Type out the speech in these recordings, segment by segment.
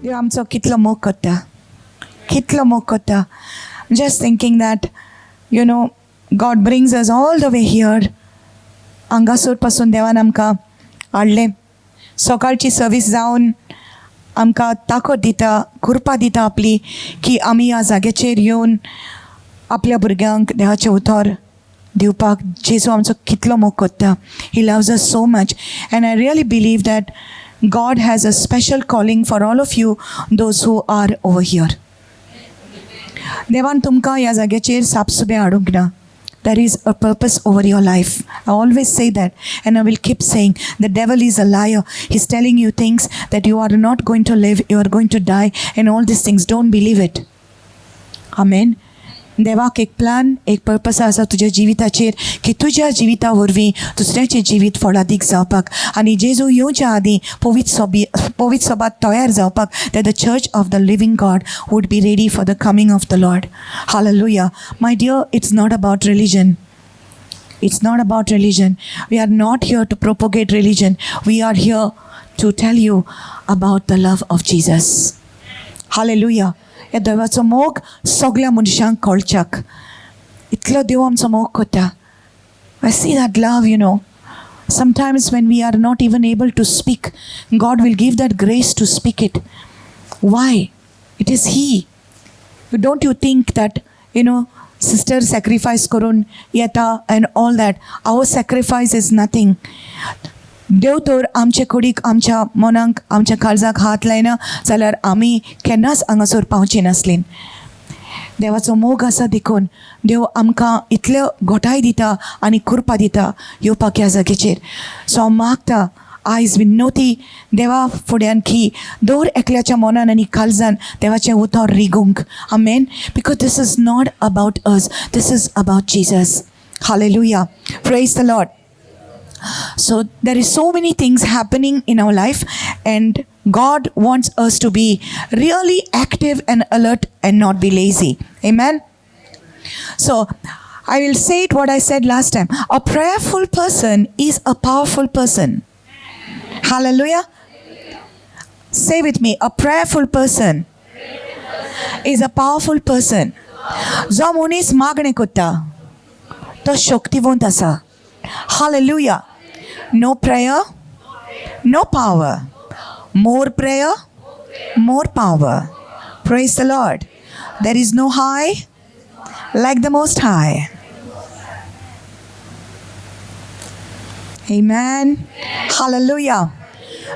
देव आमचो कितलो मोग करता, कितलो मोग करता. Just thinking that you know God brings us all the way here. हांगासर पासून देवान आमकां हाडलें. सकाळची सर्वीस जावन आमकां ताकद दिता, कृपा दिता आपली की आमी ह्या जाग्याचेर येवन आपल्या भुरग्यांक देवाचें उतर दिवपाक. जेजू आमचो कितलो मोग करता. He loves us so much and I really believe that God has a special calling for all of you, those who are over here. देवान तुमकां ह्या जाग्याचेर सापसुबे हाडूंक ना. There is a purpose over your life. I always say that, and I will keep saying, the devil is a liar. He's telling you things that you are not going to live, you are going to die, and all these things. Don't believe it. Amen. देवाक एक plan, एक purpose आसा तुज्या जिविताचेर की तुज्या जिविता वरवीं दुसऱ्याचें जिवीत फळादीक जावपाक आनी जेजू येवच्या आदीं पवित्र सभा तयार जावपाक, that the church of the living God would be ready for the coming of the Lord. Hallelujah. My dear, it's not about religion. It's not about religion. We are not here to propagate religion. We are here to tell you about the love of Jesus. Hallelujah. ह्या देवाचो मोग सगल्या मनशांक कळच्याक. इतलो देव आमचो मोग करता. I see that love, you know. Sometimes when we are not even able to speak, God will give that grace to speak it. Why? It is He. Don't you think that, you know, sister sacrifice करून येता and all that? Our sacrifice is nothing. देव तर आमचे कुडीक, आमच्या मनाक, आमच्या काळजाक हात लायना जाल्यार आमी केन्नाच हांगासर पावची नासलीं. देवाचो मोग आसा देखून देव आमकां इतल्यो घोटाय दिता आनी कृपा दिता येवपाक ह्या जाग्याचेर. सो हांव मागता आयज विनवती देवा फुड्यान की दर एकल्याच्या मनान आनी काळजान देवाचें उतर रिगूंक. Amen. Because this is not about us, this is about Jesus. Hallelujah. Praise the Lord. So there is so many things happening in our life, and God wants us to be really active and alert and not be lazy. Amen. So I will say it what I said last time. A prayerful person is a powerful person. Hallelujah. Say with me, a prayerful person is a powerful person. जो मनीस मागणें करता तो शक्तिवंत आसा. Hallelujah. No prayer, no power. More prayer, more power. Praise the Lord. There is no high like the Most High. Amen. Hallelujah.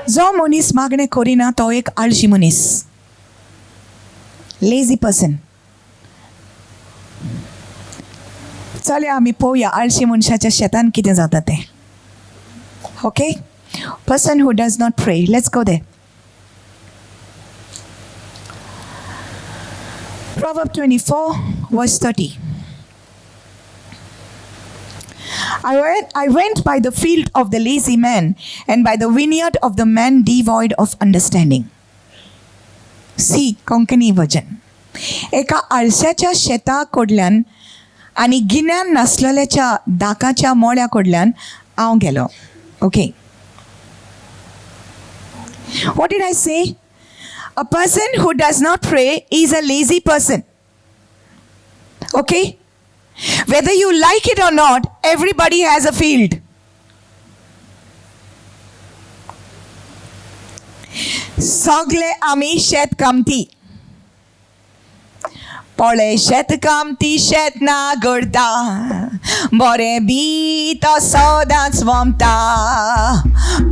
जो मनीस मागणें करिना तो एक आळशी मनीस, लेजी पर्सन. चलया आमी पळोवया आळशी मनशाच्या शेतान कितें जाता तें. Okay, person who does not pray. Let's go there. Proverb 24, verse 30. I went by the field of the lazy man and by the vineyard of the man devoid of understanding. See, Konkani version. एका आळश्याच्या शेता कडल्यान आनी गिन्यान नासलेल्याच्या दाकाच्या मोळ्या कडल्यान हांव गेलो. Okay. What did I say? A person who does not pray is a lazy person. Okay? Whether you like it or not, everybody has a field. सगळे आमी शेत कामती. पळय शेत कामती शेत ना करता, बरें बी तो सदांच वमता,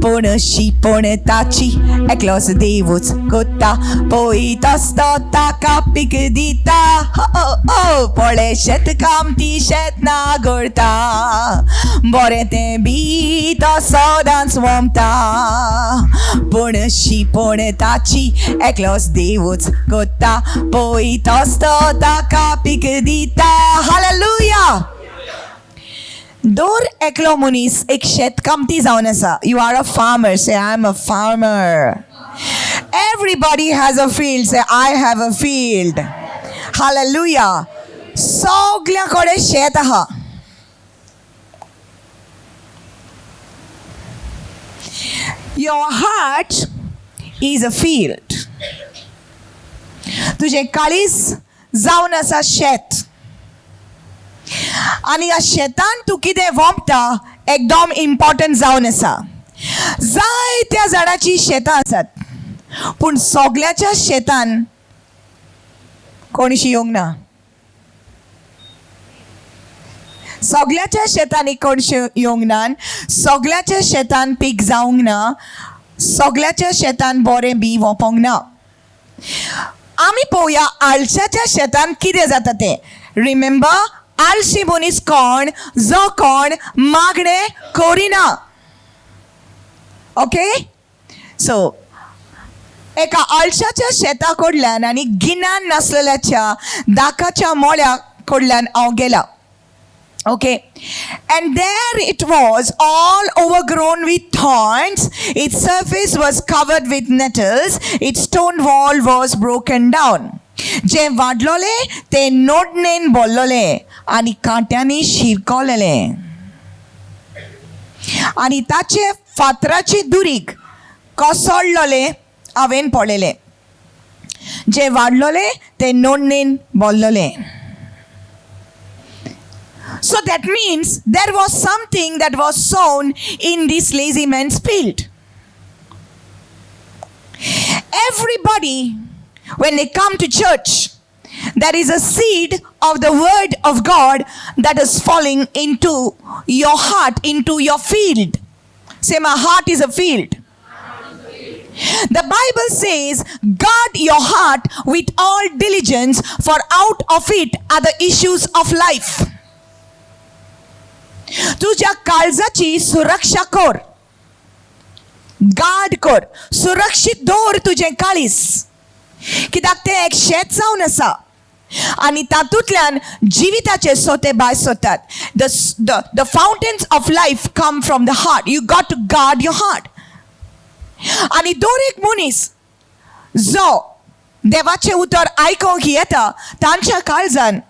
पूण शिपण ताची एकलोच देवूच कोत्ता, पळय तसो ताका पीक दिता. ओ पळय शेत कामती शेत ना करता, बरें तें बी तो सदांच वमता, पूण शिपण ताची एकलोच देवूच कोत्ता, पळय तसो ताका पीक दिता. हालेलुया. दर एकलो मनीस एक शेतकामती जावन आसा. You are a farmer. Say, I am a farmer. Everybody has a field. Say, I have a field. Hallelujah. सगल्या कडेन शेत आहा. Your heart is a field. तुजें काळीज जावन आसा शेत आनी ह्या शेतान तूं कितें वोंपता एकदम इम्पॉर्टंट जावन आसा. जायत्या जाणांची शेतां आसात, पूण सगल्याच्या शेतान कोणशी येवंक ना. सगल्याच्या शेतांनी कोणशे येवंक ना, सगल्याच्या शेतान पीक जावंक ना, सगल्याच्या शेतान बरें बी वोंपोंक ना. आमी पळोवया आळशाच्या शेतान कितें जाता तें. रिमेंबर, आळशी मनीस कोण? जो कोण मागणें करिना. ओके, सो एका आळशाच्या शेता कडल्यान आनी गिन्यान नासलेल्याच्या दाकाच्या मोळ्या कडल्यान हांव गेला. Okay, and there it was, all overgrown with thorns. Its surface was covered with nettles. Its stone wall was broken down. जे वाडलोले ते नोडणेन बोल्लोले आनी कांट्यांनी शिरकोलेले आनी ताचे फातराची दुरीग कोसळलोले हांवें पळयलें. जे वाडलोले ते नोडणेन बोल्लोले. So that means there was something that was sown in this lazy man's field. Everybody, when they come to church, there is a seed of the word of God that is falling into your heart, into your field. Say, "My heart is a field." The Bible says, "Guard your heart with all diligence, for out of it are the issues of life." तुझ्या काळजाची सुरक्षा कर, guard कर, सुरक्षीत दवर तुजें काळीज, कित्याक तें एक शेत जावन आसा आनी तातूंतल्यान जिविताचे सोते भायर सोदतात. The fountains of life come from the heart. You got to guard your heart. आनी दर एक मनीस जो देवाचें उतर आयकोंक येता, तांच्या काळजान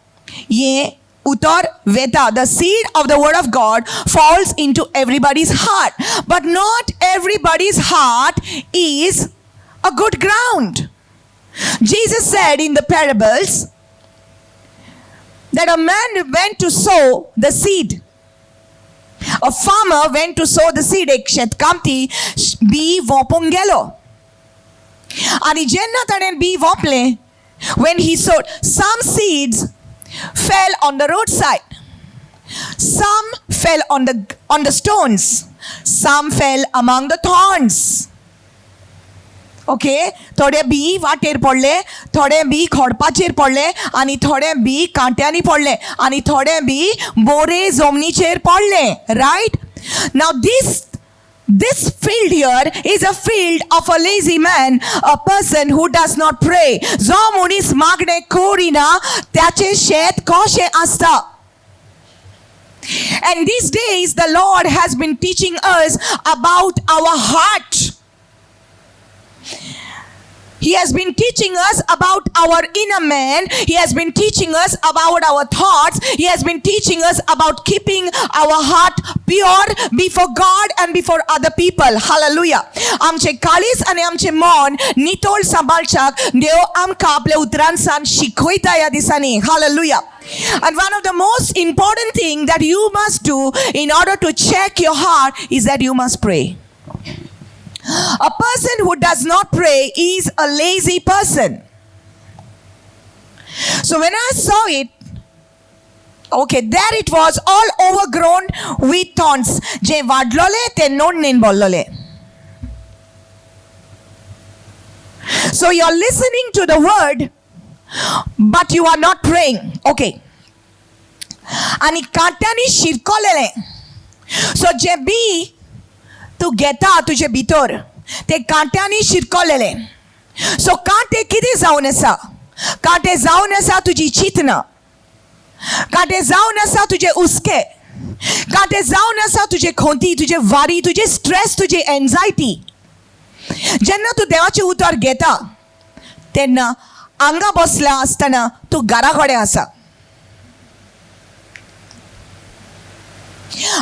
हें उतर वेता. The seed of the word of God falls into everybody's heart, but not everybody's heart is a good ground. Jesus said in the parables that a man went to sow the seed. A farmer went to sow the seed. एक शेतकामती बी वोंपूंक गेलो आनी जेन्ना ताणें बी वोंपलें, when he sowed, some seeds fell on the roadside, some fell on the stones, some fell among the thorns. Okay, थोडे बी वाटेर पडले, थोडे बी खोडपाचेर पडले आनी थोडे बी कांट्यांनी पडले आनी थोडे बी बोरे जमनीचेर पडले. Right now, this field here is a field of a lazy man, a person who does not pray. जो मनीस मागणे करिना, त्याचे शेत कशें आसता? And these days, the Lord has been teaching us about our heart. He has been teaching us about our inner man. He has been teaching us about our thoughts. He has been teaching us about keeping our heart pure before God and before other people. Hallelujah. आमचे काळीज आनी आमचे मन नितळ सांबाळच्याक देव आमकां आपल्या उतरांसान शिकयता ह्या दिसांनी. Hallelujah. And one of the most important thing that you must do in order to check your heart is that you must pray. A person who does not pray is a lazy person. So when I saw it, okay, there it was, all overgrown with thorns. जे वाडलोले ते नोडणेन बोल्लोले. So you're listening to the word, but you are not praying. Okay. आनी कांट्यांनी शिरकोलेले. So जे बी तूं घेता तुजे भितर, ते कांट्यांनी शिरकोलेले. So कांटे कितें जावन आसा? कांटे जावन आसा तुजी चिंतना, कांटे जावन आसा तुजे हुस्के, कांटे जावन आसा तुजे खोंती, तुजे वारी, तुजे स्ट्रेस, तुजी एन्जायटी. जेन्ना तूं देवाचें उतर घेता, तेन्ना हांगा बसला आसतना तूं घरा कडेन आसा.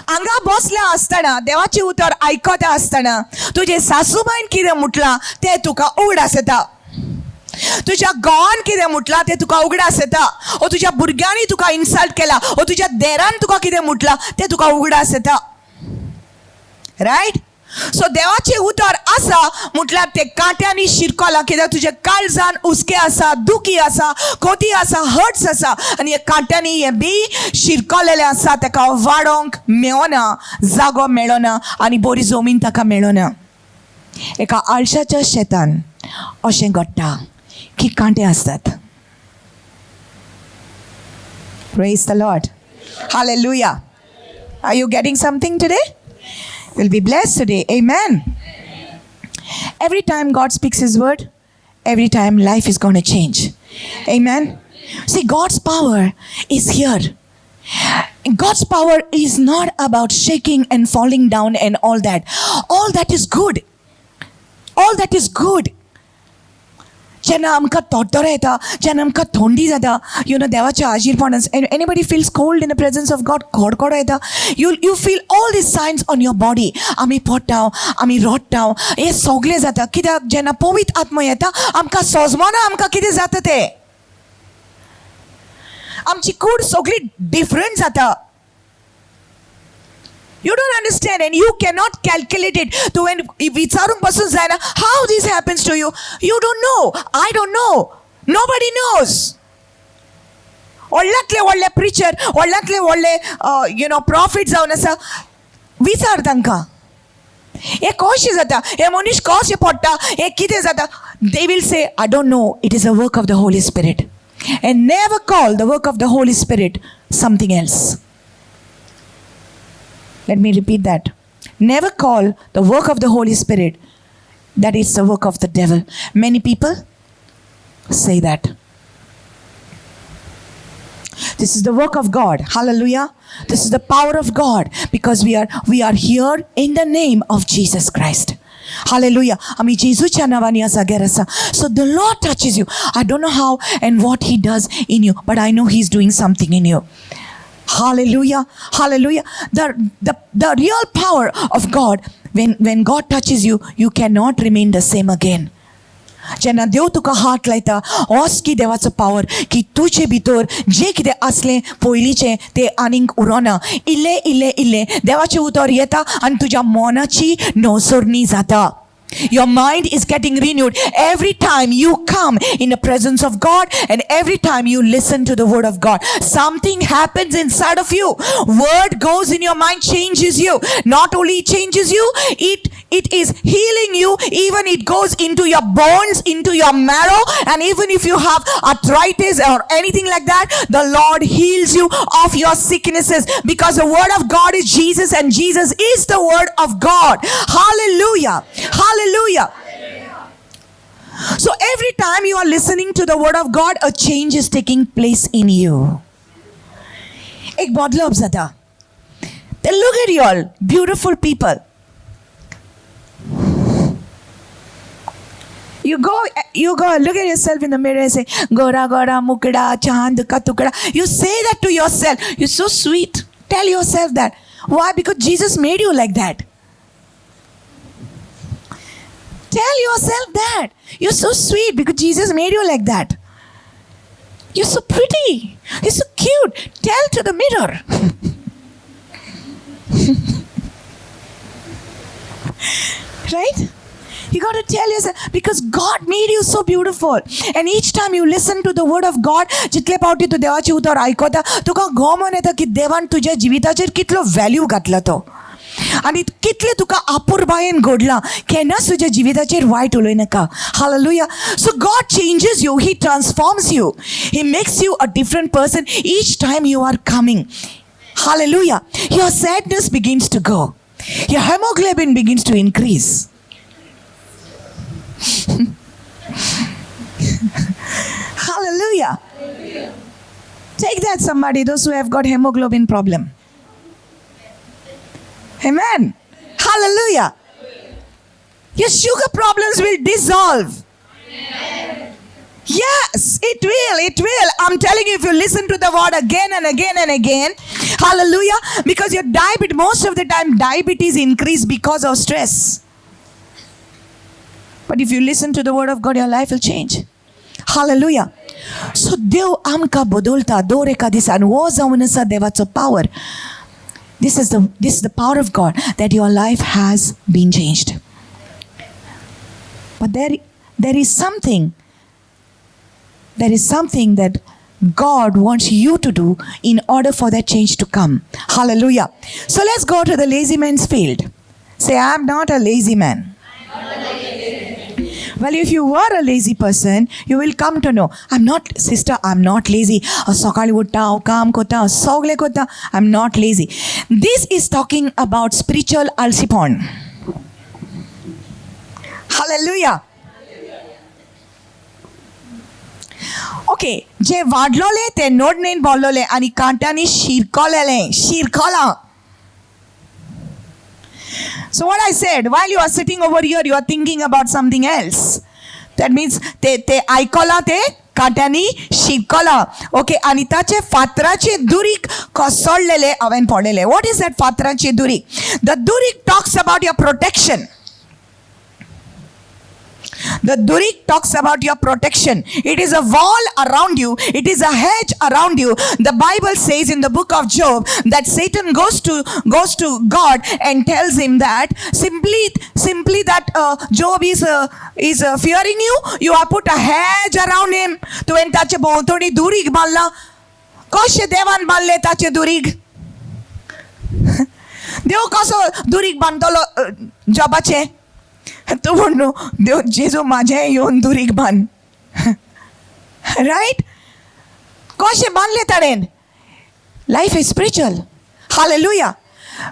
हांगा बसल्या आसतना, देवाचें उतर आयकता आसतना, तुजे सासूबायन कितें म्हटलां तें तुका उगडास येता. तुज्या घोवान कितें म्हटलां तें तुका उगडास येता, ओ तुज्या भुरग्यांनी तुका इन्सल्ट केला, ओ तुज्या देरान तुका कितें म्हटलां तें तुका उगडास येता. रायट? सो देवाचें उतर आसा म्हटल्यार तें कांट्यांनी शिरकोलां, कित्याक तुज्या काळजान हुस्के आसा, दुखी आसा, कोती आसा, हर्ट्स आसा, आनी हे कांट्यांनी हें बी शिरकोलेलें आसा. ताका वाडोवंक मेळना, जागो मेळना आनी बरी जमीन ताका मेळना. एका आळशाच्या शेतान अशें घडटा की कांटे आसतात. Praise the Lord. Hallelujah. Are you getting something today? You'll be blessed today. Amen. Every time God speaks His word, every time life is going to change. Amen. See, God's power is here. God's power is not about shaking and falling down and all that. All that is good. All that is good. जेन्ना आमकां तोडतोरो येता, जेन्ना आमकां थंडी जाता, you know देवाचें हाजीरपण, anybody feels cold in the presence of God? Kadkado येता. You feel all these signs on your body. आमी पडटा, आमी रडटा, हें सगळें जाता कित्याक जेन्ना पवित्र आत्मा येता आमकां सोजमना आमकां कितें जाता तें. आमची कूड सगळी डिफरंट जाता. You don't understand and you cannot calculate it. तुवें विचारूंक पसून जायना how this happens to you. You don't know. I don't know. Nobody knows. व्हडल्यांतले व्हडले प्रिचर, व्हडल्यांतले व्हडले you know profit जावन आसा, विचार तांकां हें कशें जाता, हे मनीस कशें पडटा, हें कितें जाता. They will say, "I don't know. It is a work of the Holy Spirit." And never call the work of the Holy Spirit something else. Let me repeat that. Never call the work of the Holy Spirit that it's the work of the devil. Many people say that. This is the work of God. Hallelujah. This is the power of God because we are here in the name of Jesus Christ. Hallelujah. आमी जेजूच्या नांवान ह्या जाग्यार आसा. So the Lord touches you. I don't know how and what He does in you, but I know He's doing something in you. Hallelujah. Hallelujah. The real power of God, when God touches you, you cannot remain the same again. जेन्ना देव तुका हात लायता, होच की देवाचो power की तुजे भितर जें कितें आसलें पयलींचें तें आनीक उरोना. इल्लें इल्लें इल्लें देवाचें उतर येता आनी तुज्या मनाची नवसरणी जाता. Your mind is getting renewed every time you come in the presence of God and every time you listen to the word of God. Something happens inside of you. Word goes in your mind, changes you. Not only changes you, it is healing you. Even it goes into your bones, into your marrow, and even if you have arthritis or anything like that, the Lord heals you of your sicknesses because the word of God is Jesus and Jesus is the word of God. Hallelujah. Hallelujah. So every time you are listening to the word of God, a change is taking place in you. एक बदलप जाता. Then look at you all, beautiful people. You go, look at yourself in the mirror and say, "Gora, gora, mukda, chand ka tukda." You say that to yourself. You're so sweet. Tell yourself that. Why? Because Jesus made you like that. Tell yourself that. You're so sweet because Jesus made you like that. You're so pretty. You're so cute. Tell to the mirror. Right? You got to tell yourself because God made you so beautiful. And each time you listen to the word of God, जितले पावटी तूं देवाचें उतर आयकता, तुका गमन येता की देवान तुज्या जिविताचेर कितलो व्हॅल्यू घातला तो आनी कितलें तुका आपुरबायेन घडलां. केन्नाच तुज्या जिविताचेर वायट उलयनाका. Hallelujah. So God changes you. He transforms you. He makes you a different person each time you are coming. Hallelujah. Your sadness begins to go. Your hemoglobin begins to increase. Hallelujah. Take that, somebody, those who have got hemoglobin problem. Amen. Hallelujah. Your sugar problems will dissolve. Yes, it will. It will. I'm telling you, if you listen to the word again and again and again, hallelujah, because your diabetes, most of the time, diabetes increase because of stress. But if you listen to the word of God, your life will change. Hallelujah. So देव आमकां बदलता दर एका दिसान. हो जावन आसा देवाचो power. This is the power of God that your life has been changed. But there is something that God wants you to do in order for that change to come. Hallelujah. So let's go to the lazy man's field. Say, "I'm not a lazy man." Well, if you were a lazy person, you will come to know, "I'm not, sister, I'm not lazy. सकाळी उठ्ठा हांव, काम करता, सगळें करता, I'm not lazy." This is talking about spiritual आळशीपण. Hallelujah. Okay, जे वाडलोले ते नोडणेन बोल्लोले आनी कांट्यांनी शिरकोलेले शिरकोलां. So what I said, while you are sitting over here, you are thinking about something else. That means ते ते आयकलां ते कांट्यांनी शिरकलां. ओके, आनी ताचे फातराचे दुरीक कोसळलेले हांवें पळयलें. What is that फातराचे दुरीक? The दुरीक talks about your protection. The दुरीक talks about your protection. It is a wall around you. It is a hedge around you. The Bible says in the book of Job that Satan goes to God and tells him that simply that Job is fearing you. You have put a hedge around him. तुवें ताचे भोंवतणी दुरीग बांदला. कशें देवान बांदलें ताचें दुरीग? देव कसो दुरीग बांदतलो जॉबाचें? तूं म्हण न्हू, देव जेजू, म्हाजें येवन दुरीग बांद, रायट? कशें बांदलें ताणें? Life is spiritual. Hallelujah.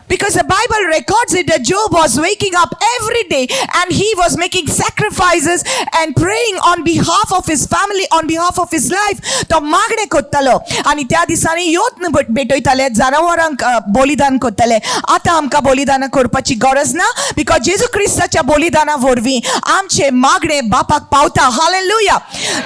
Because the Bible records it that Job was waking up every day and he was making sacrifices and praying on behalf of his family, on behalf of his life. तो मागणें करतालो आनी त्या दिसांनी यत्न भेटयताले, जनावरांक बलिदान करताले. आतां आमकां बलिदानां करपाची गरज ना, because जेजू क्रिस्ताच्या बलिदाना वरवीं आमचें मागणें बापाक पावता. हालेलुया.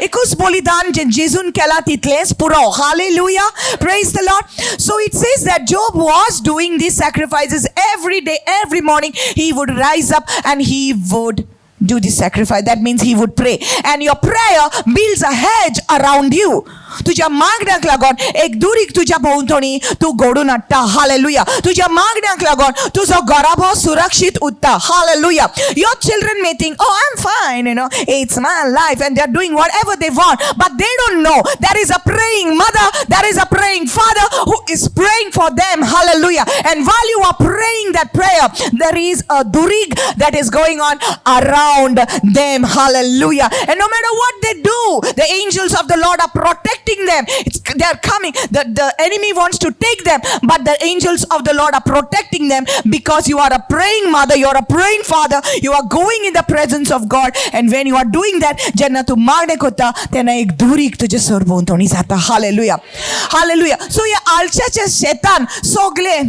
एकूच बलिदान जें जेजून केलां तितलेंच पुरो. Hallelujah. Praise the Lord. So it says that Job was doing these sacrifices every day, every morning. He would rise up and he would do the sacrifice. That means he would pray. And your prayer builds a hedge around you. तुझ्या मागण्याक लागून एक दुरीग तुझ्या भोंवतणी तूं घडून हाडटा. Hallelujah. तुझ्या मागण्याक लागून तुजो घराबो सुरक्षीत उरता. Hallelujah. Your children may think, "Oh, I am fine, it's my life," and they are doing whatever they want, but they don't know there is a praying mother, there is a praying father who is praying for them. Hallelujah. And while you are praying that prayer, there is a दुरीग that is going on around them. Hallelujah. And no matter what they do, the angels of the Lord are protecting them. They are coming. The enemy wants to take them, but the angels of the Lord are protecting them because you are a praying mother, you are a praying father, you are going in the presence of God. And when you are doing that, जेन्ना तूं मागणें करता तेन्ना एक दुरीग तुजे सरभोंवतणी जाता. Hallelujah. Hallelujah. So ह्या आळशाच्या शेतान सगळे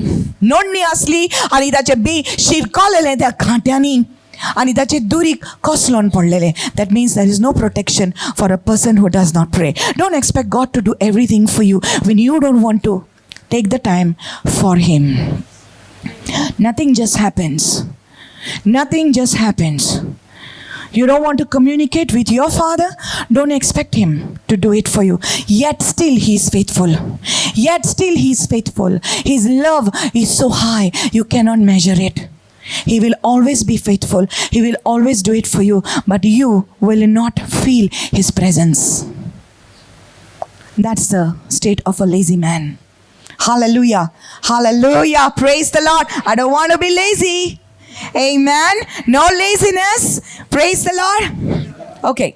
नडणी आसली आनी ताचे बी शिरकलेलें त्या कांट्यांनी आनी ताचे दुरीग कोसलोन पडलेले. That means there is no protection for a person who does not pray. Don't expect God to do everything for you when you don't want to take the time for Him. Nothing just happens. Nothing just happens. You don't want to communicate with your father? Don't expect him to do it for you. Yet still he is faithful. Yet still he is faithful. His love is so high, you cannot measure it. He will always be faithful. He will always do it for you, but you will not feel his presence. That's the state of a lazy man. Hallelujah. Hallelujah. Praise the Lord. I don't want to be lazy. Amen. No laziness. Praise the Lord. Okay.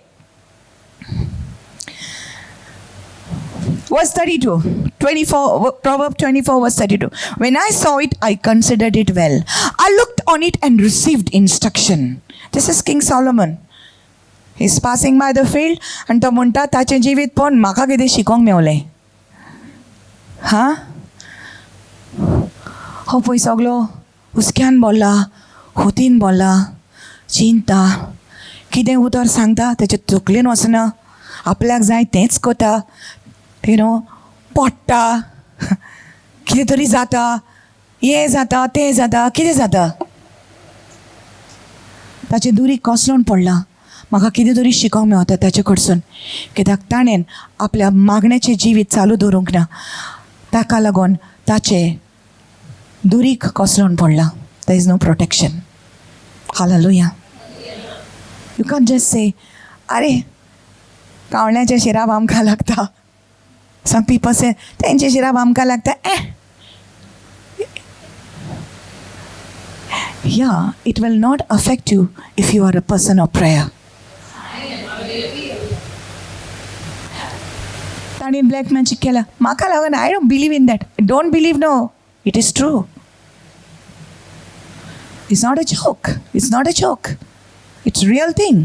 Verse 32, 24, Proverb 24, verse 32. "When I saw it, I considered it well. I looked on it and received instruction." This is King Solomon. He's passing by the field आनी तो म्हणटा, ताचें जिवीत पळोवन म्हाका कितें शिकोंक मेवलें. हा, हो पळय, सगलो हुस्क्यान बोल्ला, हुतीन बोल्ला, चिंता, कितें उतर सांगता तेचे तकलेन वचना, आपल्याक जाय तेंच करता, पडटा, कितें तरी जाता, हें जाता, तें जाता, कितें जाता. ताचें दुरीग कोसळोन पडलां. म्हाका कितें तरी शिकोंक मेवता ताचे कडसून, कित्याक ताणें आपल्या मागण्याचें जिवीत चालू दवरूंक ना, ताका लागून ताचें दुरीक कोसळून पडलां. There is no protection. Hallelujah. You can just say, आरे कावळ्याचें शिराप आमकां लागता. सम पीपल से तेंचें शिराप आमकां लागता. Yeah, it will not affect you if you are a person of prayer. ताणें ब्लॅक मॅजीक केला, म्हाका लागून I don't believe in that. Don't believe, no, it is true. It's not a joke. It's not a joke. It's real thing.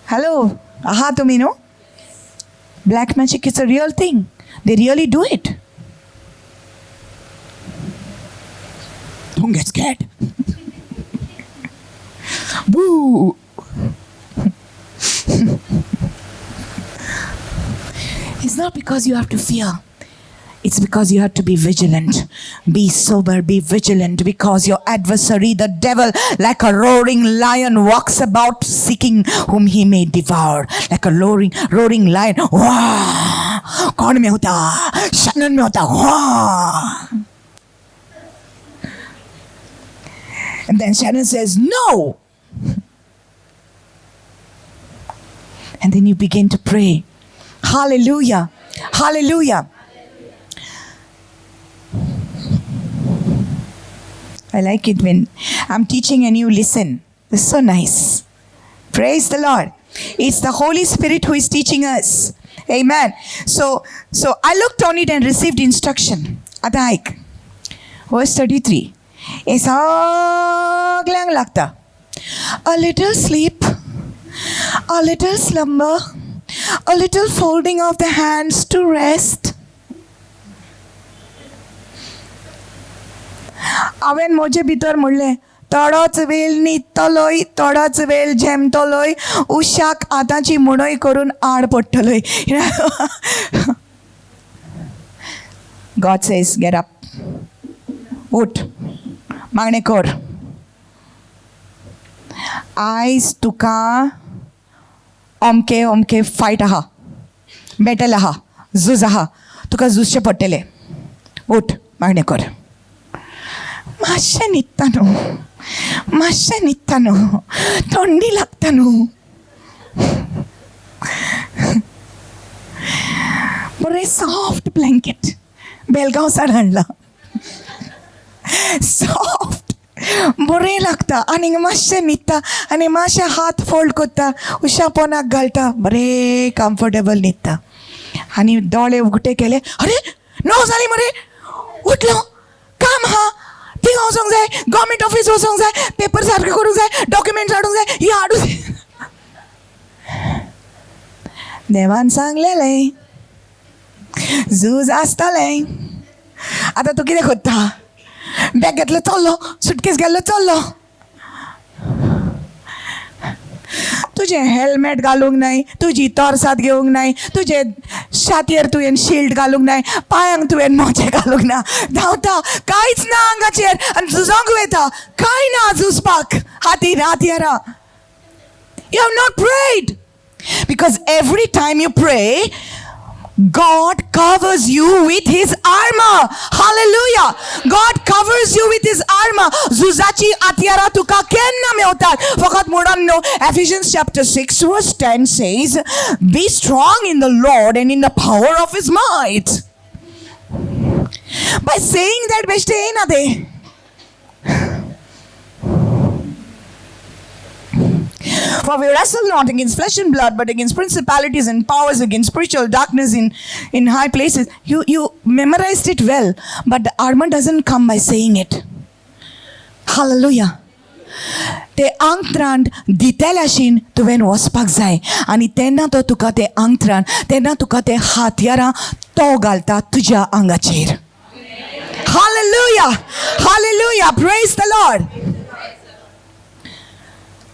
Hello, आहा तुमी न्हू? Black magic is a real thing. They really do it. Don't get scared. Boo! It's not because you have to fear. It's because you have to be vigilant. Be sober, be vigilant, because your adversary, the devil, like a roaring lion, walks about seeking whom he may devour. Like a roaring lion. Wah! कोण मेवता? Shannon मेवता. Wah! And then Shannon says, no. And then you begin to pray. Hallelujah. Hallelujah. I like it when I'm teaching and you listen. It's so nice. Praise the Lord. It's the Holy Spirit who is teaching us. Amen. So I looked on it and received instruction. आता ऐक. Verse 33. हे सगल्यांक लागता. A little sleep, a little slumber, a little folding of the hands to rest. हांवें म्हजे भितर म्हणलें, थोडोच वेळ न्हिदतलोय, थोडोच वेळ झेमतलोय, उशाक आतांची मुणय करून आड पडटलोय. God says, get up. उठ, मागणें कर. आयज तुका अमके अमके फायट आहा, बॅटल आहा, झूज आहा, तुका झुजचें पडटलें. उठ, मागणें कर. मातशें न्हिदता न्हू, मातशें न्हिदता न्हू, थंडी लागता न्हू. बरें सॉफ्ट ब्लँकेट बेलगांव सावन हाडलां, सॉफ्ट बरें लागता. आनी मातशें न्हिदता आनी मातशें हात फोल्ड करता, उशा पोनाक घालता, बरें कम्फर्टेबल न्हिदता. आनी दोळे उगटे केले, अरे 9 जालीं मरे, उठलो, काम आहा, थिंगा वचोंक जाय, गव्हर्मेंट ऑफीस वचोंक जाय, पेपर सारके करूंक जाय, डॉक्युमेंट्स हाडूंक जाय, ही हाडूंक जाय. देवान सांगलेलें झूज आसतलें. आतां तूं कितें करता? बॅग घेतलो चल्लो, सुटकेस घेतलो चल्लो. तुजें हेल्मेट घालूंक नाय, तुजी तोरसाद घेवंक नाय, तुजे छातयेर तुवें शिल्ड घालूंक नाय, पांयांक तुवें मोजे घालूंक ना. धांवता, कांयच ना आंगाचेर, आनी झुजोंक वयता, कांय ना झुजपाक, हातीर हातयारां. You have not prayed. Because every time you pray, God covers you with His armor. Hallelujah. God covers you with His armor. झुजाची हत्यारां तुका केन्ना मेवतात? फकत म्हणून न्हू. Ephesians chapter 6 verse 10 says, be strong in the Lord and in the power of His might. By saying that बेश्टे येयना तें. For we wrestle not against flesh and blood, but against principalities and powers, against spiritual darkness in high places. You memorized it well, but the armor doesn't come by saying it. Hallelujah. ते आंगत्राण दितेल्याशीन तुवें वचपाक जाय, आनी तेन्ना तो तुका ते आंगत्राण, तेन्ना तुका ते हातयारां तो घालता तुज्या आंगाचेर. Hallelujah. Hallelujah. Praise the Lord.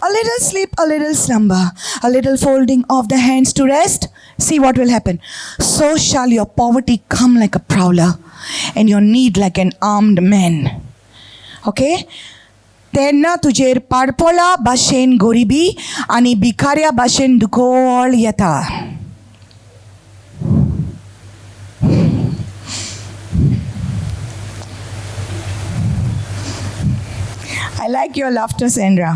A little sleep, a little slumber, a little folding of the hands to rest. See what will happen. So shall your poverty come like a prowler and your need like an armed man. Okay? तेन्ना तुजेर पाडपोळा भाशेन गरिबी आनी भिकाऱ्या भाशेन दुकोळ येता. I like your laughter, Sandra.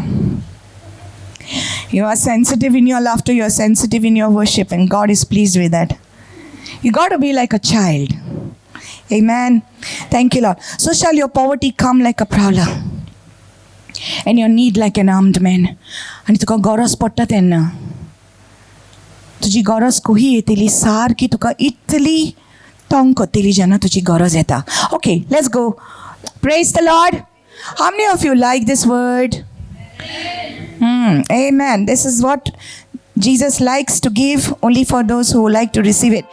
You are sensitive in your laughter, you are sensitive in your worship, and God is pleased with that. You got to be like a child. Amen. Thank you, Lord. So shall your poverty come like a prowler, and your need like an armed man. आनी तुका गरज पडटा तेन्ना तुजी गरज खंय येतली, सारकी तुका इतली तंग करतली जेन्ना तुजी गरज येता. Okay, let's go. Praise the Lord. How many of you like this word? Amen. This is what Jesus likes to give only for those who like to receive it.